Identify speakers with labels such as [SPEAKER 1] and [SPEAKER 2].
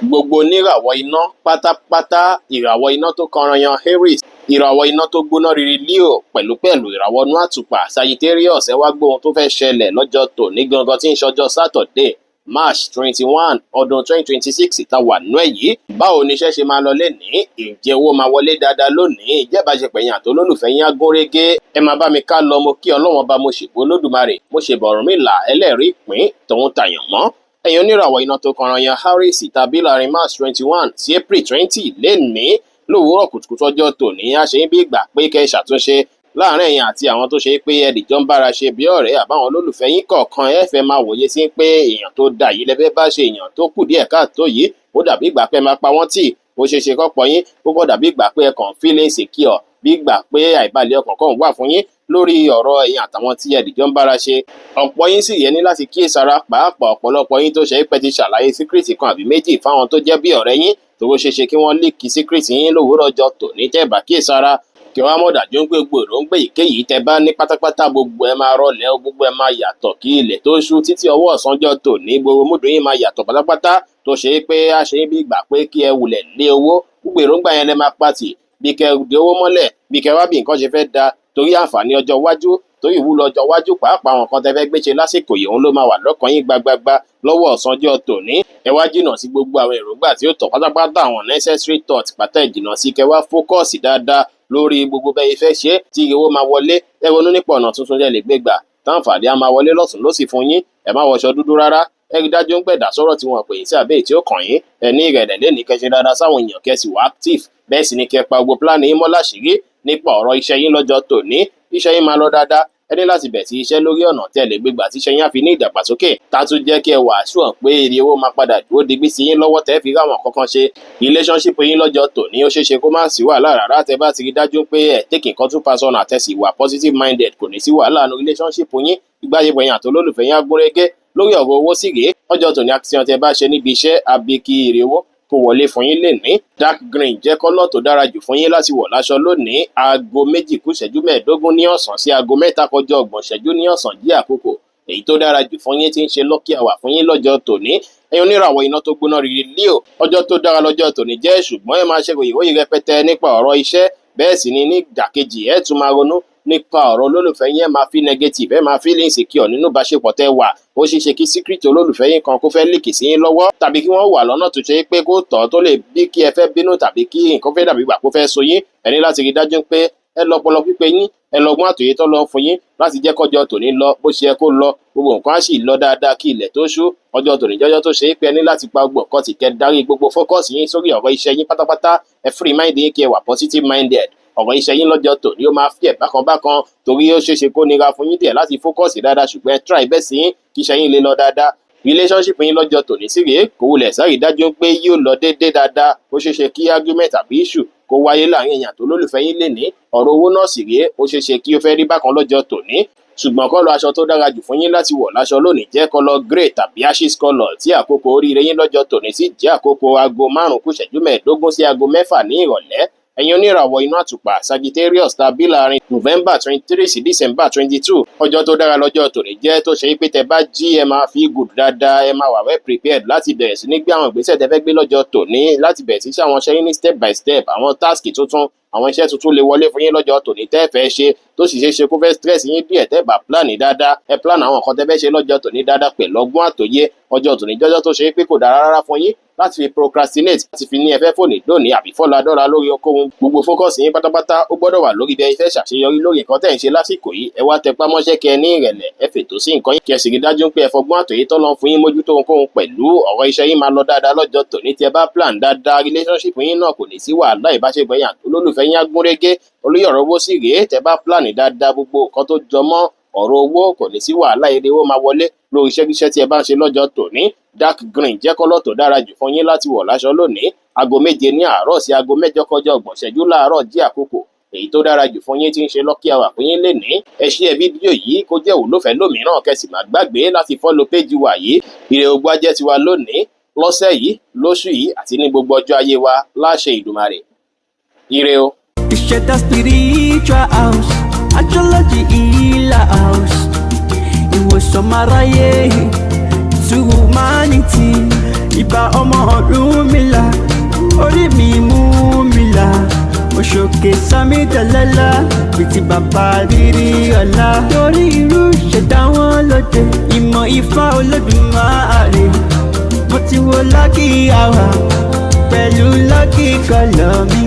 [SPEAKER 1] Gbogbo oníràwọ̀ iná pátápátá, ìràwọ̀ iná tó kanranyan Aries, ìràwọ̀ iná tó gbóná riri Leo, pẹ̀lúpẹ̀lú ìràwọ̀ inú àtùpà Sagittarius, ẹ wá gbọ́ ohun tó fẹ́ ṣẹlẹ̀ lọ́jọ́ tòní gangan tí ń ṣọjọ́ Saturday, March 21, ọdún 2026 tá wà nú ẹ̀ yìí. Báwo ni iṣẹ́ ṣe máa lọ lénìí? Ǹjẹ́ owó máa wọlé dáadáa lónìí? Ǹjẹ́ ìbáṣepọ̀ ẹ̀yin àti olólùfẹ́ yín á gún régé? Ẹ máa bá mi ká lọ. Mo kí Ọlọ́wọ́n bá, mo ṣèbò Olódùmarè, mo ṣèbọ̀ Ọ̀rúnmìlà ẹlẹ́rìí ìpín tòun tàyàn mọ́. Ẹ̀yin oníràwọ̀ iná tó kanranyan Aries tàbí láàrin March 21 sí April 20 lénìí, lówùúrọ̀ kùtùkùtù ọjọ́ tòní, á ṣe ń bí ìgbà pé kẹ́ ẹ ṣàtúnṣe láàrin ẹ̀yin àti àwọn tó ṣe pé ẹdìjọ́ ń bára ṣe bí ọ̀rẹ́ àbáwọn olólùfẹ́ yín kọ̀ọ̀kan. Ẹ fẹ́ máa wòye sí pé èèyàn tó da yìí lẹ́fẹ́ bá ṣe, èèyàn tó kù díẹ̀ káàtó yìí, ó dàbí ìgbà pé ẹ máa pa wọ́n tì. Ó ṣeé ṣe kọ́pọ̀ yín ó kọ́ dàbí ìgbà pé ẹ kàn feel insecure, bí ìgbà pé àìbalẹ̀ ọkàn kan wà fún yín lórí ọ̀rọ̀ ẹ̀yin àtàwọn tí ẹdìjọ́ ń bára ṣe. Ọ̀pọ̀ yín sì yẹ ní láti kíyèsára, pàápàá ọ̀pọ̀lọpọ̀ yín tó ṣe é pé ti ṣàlàyé secret kan àbí méjì fáwọn tó jẹ́ bí ọ̀rẹ́ yín, tó ṣeé ṣe kí wọ́n leak secret yín lówùúrọ̀ ọjọ́ tòní tẹ́ bá kíyèsára. Kí wọ́n á mọ̀ dájú pé gbogbo èròǹgbà èyíkéyìí tẹ́ bá ní pátápátá, gbogbo ẹ máa rọlẹ̀, gbogbo ẹ máa yàtọ̀ kí ilẹ̀ tó ṣú títí ọwọ́ ọ̀sánjọ́ tòní. Gbogbo mood yín máa yàtọ̀ pátápátá, tó ṣe é pé a ṣe é bí ìgbà pé kí ẹ wulẹ̀ lé owó. Gbogbo èròǹgbà yẹn lẹ máa pàtì, bí kẹ di owó mọ́lẹ̀, bí kẹ wá bí nǹkan ṣe fẹ́ da, torí àǹfààní ọjọ́ iwájú, torí ìwúlò ọjọ́ iwájú, pàápàá àwọn nǹkan tẹ́ fẹ́ gbé ṣe lásìkò yìí, òun ló máa wà lọ́kàn yín gbagbagba lọ́wọ́ ọ̀sánjọ́ tòní. Ẹ wá jìnnà sí gbogbo àwọn èròǹgbà tí ó tọ́ pátápátá, àwọn unnecessary thought pátá, ìjìnà sí kẹ wá focus dáadáa lórí gbogbo bẹ́ẹ̀ fẹ́ ṣe tí owó máa wọlé. Ẹ ronú nípa ọ̀nà tuntun tẹ́ lè gbé gbà táǹfààní á máa wọlé lọ́tùn lósì fún yín. Ẹ má wọṣọ dúdú rárá. Ẹ rí dájú ń pẹ̀dà sọ̀rọ̀ tí wọ́n pè yín sí àbẹ́ tí ó kàn yín. Ẹ ní ìrẹ̀lẹ̀ lẹ́nìí, kẹ́ ṣe dáadáa sáwọn èèyàn, kẹ́ sì wá active. Bẹ́ẹ̀ sì ni kẹ́ pa gbogbo plan yín mọ́ láṣìírí nípa ọ̀rọ̀ iṣẹ́ yín lọ́jọ́ tòní. Iṣẹ́ yín máa lọ dáadáa. Ẹ ní láti bẹ̀ sí iṣẹ́ lórí ọ̀nà tẹ́ lè gbégbà tí iṣẹ́ yín á fi ní ìdàgbàsókè, tá tún jẹ́ kí ẹ wà sure pé èrè owó máa padà dúró digbí sí yín lọ́wọ́ tẹ́ fi ráwọn kankan ṣe. Relationship yín lọ́jọ́ tòní, ó ṣeé ṣe kó má sí wàhálà rárá tẹ́ bá ti rí dájú pé ẹ take nǹkan too personal, tẹ́ sì wà positive minded. Kò ní sí wàhálà nu relationship yín. Ìgbàyẹ̀pọ̀ yín àti olólùfẹ́ yín á gúnrégé. Lórí ọ̀rọ̀ owó sì rèé, ọjọ́ tòní, akitiyan tẹ́ bá ṣe níbi iṣẹ́ àbí kí èrè owó kó wọlé fún yín lè ní. Dark green jẹ́ colour tó dára jù fún yín láti wọ̀ láṣọ lónìí. Aago 2 kù ìṣẹ́jú 15 ní ọ̀sán sí aago 2:30 ní ọ̀sán jí àkókò èyí tó dára jù fún yín tí ń ṣe lucky hour fún yín lọ́jọ́ tòní. Ẹ̀yin oníràwọ̀ iná tó gbóná riri Leo, ọjọ́ tó dára lọ́jọ́ tòní jẹ́, ṣùgbọ́n ẹ máa ṣe ròyìnròyìn rẹpẹtẹ nípa ọ̀rọ̀ iṣẹ́. Bẹ́ẹ̀ sì ni ní ìdàkejì, ẹ tún máa ronú nípa ọ̀rọ̀ olólùfẹ́ yín, ẹ máa feel negative, ẹ máa feel insecure nínú ìbáṣepọ̀ tẹ́ wà. Ó ṣeé ṣe kí secret olólùfẹ́ yín kan kó fẹ́ leak sí yín lọ́wọ́, tàbí kí wọ́n wà lọ́nà tó ṣe pé kó tọ́ tó lè bí kí ẹ fẹ́ bínú, tàbí kí nǹkan fẹ́ dàbí ìgbà kó fẹ́ so yín. Ẹ ní láti rí dájú pé ẹ lọ́pọlọ pípé yín, ẹ lọ́gbọ́n àtòyé tó lọ fún yín láti jẹ́ kọjọ́ tòní lọ bó ṣe yẹ kó lọ. Gbogbo nǹkan á sì lọ dáadáa kí ilẹ̀ tó ṣú. Ọjọ́ tòní jọjọ́ tó ṣe é pé ẹ ní láti pa gbogbo nǹkan tì, kẹ́ darí gbogbo focus yín sórí ọ̀rọ̀ iṣẹ́ yín pátápátá. Ẹ free mind yín, kí ẹ wà positive minded. Ọ̀rọ̀ iṣẹ́ yín lọ́jọ́ tòní, ó máa fi ẹ̀ bákan bákan, torí ó ṣeé ṣe kó nira fún yín díẹ̀ láti focus dáadáa, ṣùgbọ́n ẹ try bẹ́ẹ̀ sí yín kí iṣẹ́ yín lè lọ dáadáa. Relationship yín lọ́jọ́ tòní sì rèé, kò wulẹ̀ sáré dájú pé yóò lọ déédéé dáadáa. Ó ṣeé ṣe kí argument àbí issue kó wáyé láàrin èèyàn tó lólùfẹ́ yín lè ní. Ọ̀rọ̀ owó náà sì rèé, ó ṣeé ṣe kí ó fẹ́ rí bákan lọ́jọ́ tòní, ṣùgbọ́n colour aṣọ tó dára jù fún yín láti wọ̀ láṣọ lónìí jẹ́ colour grey tàbí ashes colour, tí àkókò oríire yín lọ́jọ́ tòní sì jẹ́ àkókò aago 5 kù ìṣẹ́jú 15 sí aago 6 ní ìrọ̀lẹ́. Ẹ̀yin oníràwọ̀ inú àtùpà Sagittarius tàbí láàrin November 23 sí December 22, ọjọ́ tó dára lọ́jọ́ tòní jẹ́, tó ṣe pé tẹ bá jí, ẹ máa feel good dáadáa, ẹ máa wà well prepared láti bẹ̀rẹ̀ sí ní gbé àwọn ìgbésẹ̀ tẹ fẹ́ gbé lọ́jọ́ tòní, láti bẹ̀rẹ̀ sí ṣe àwọn iṣẹ́ yín ní step by step. Àwọn task tuntun, àwọn iṣẹ́ tuntun lè wọlé fún yín lọ́jọ́ tòní tẹ́ fẹ́ ṣe, tó sì ṣeé ṣe kó fẹ́ stress yín díẹ̀ tẹ́ bá plan dáadáa. Ẹ plan àwọn nǹkan tẹ́ fẹ́ ṣe lọ́jọ́ tòní dáadáa pẹ̀lú ọgbọ́n àtòyé. Ọjọ́ tòní jọ́jọ́ tó ṣe pé kò dára rárá fún yín láti fi procrastinate, láti fi ní ẹ fẹ́ fòní lónìí àbí fọ́la dọ́la lórí ohunkóhun. Gbogbo focus yín pátápátá, ó gbọ́dọ̀ wà lórí bí ẹ fẹ́ ṣàṣeyọrí lórí nǹkan tẹ́ ń ṣe lásìkò yìí. Ẹ wá tẹpá mọ́ṣẹ́, kẹ́ ẹ ní ìrẹ̀lẹ̀, ẹ fètò sí nǹkan yín, kí ẹ sì rí dájú pé ẹ fọgbọ́n àtòyé tọ́lọ́ fún yín mójútó ohunkóhun. Pẹ̀lú ọ̀rọ̀ iṣẹ́ yín máa lọ dáadáa lọ́jọ́ tòní tí ẹ bá plan dáadáa. Relationship yín náà kò ní sí wàhálà, ìbáṣepọ̀ yín àti olólùfẹ́ yín á gúnrégé. Olóyè ọ̀rọ̀ owó sì rèé, tẹ́ bá plan dáadáa, gbogbo nǹkan tó jọ mọ́ ọ̀rọ̀ owó, kò ní sí wàhálà, èrè owó máa wọlé lórí iṣẹ́kíṣẹ́ tí ẹ bá ń ṣe lọ́jọ́ tòní. Dark green jẹ́ colour tó dára jù fún yín láti wọ̀ láṣọ lónìí. Aago 7 ní àárọ̀ sí aago 8:30 láàárọ̀ jí àkókò èyí tó dára jù fún yín tí ń ṣe lucky hour fún yín lénìí. Ẹ share fídíò yìí kó jẹ́ òwúlò fẹ́ lómìíràn, kẹ́ sì má gbàgbé láti follow page wa yìí. Ire ogun á jẹ́ tiwa lónìí, lọ́sẹ̀ yìí, lóṣù yìí àti ní gbogbo ọjọ́ ayé wa láṣẹ Ìdùmarè. Ire o.
[SPEAKER 2] Ìṣẹ̀dá spiritual house, astrology healer house, ìwòsàn aráyé to humanity, ìbà ọmọ Ọ̀rúnmìlà. Lòkè sọmí dọ̀lọ́lá bíi ti bàbá rírí ọ̀la. Torí irú ìṣẹ̀dá wọn lóde, ìmọ̀ Ifá Olódùmarè. Mo ti wo lucky hour pẹ̀lú lucky colour mi.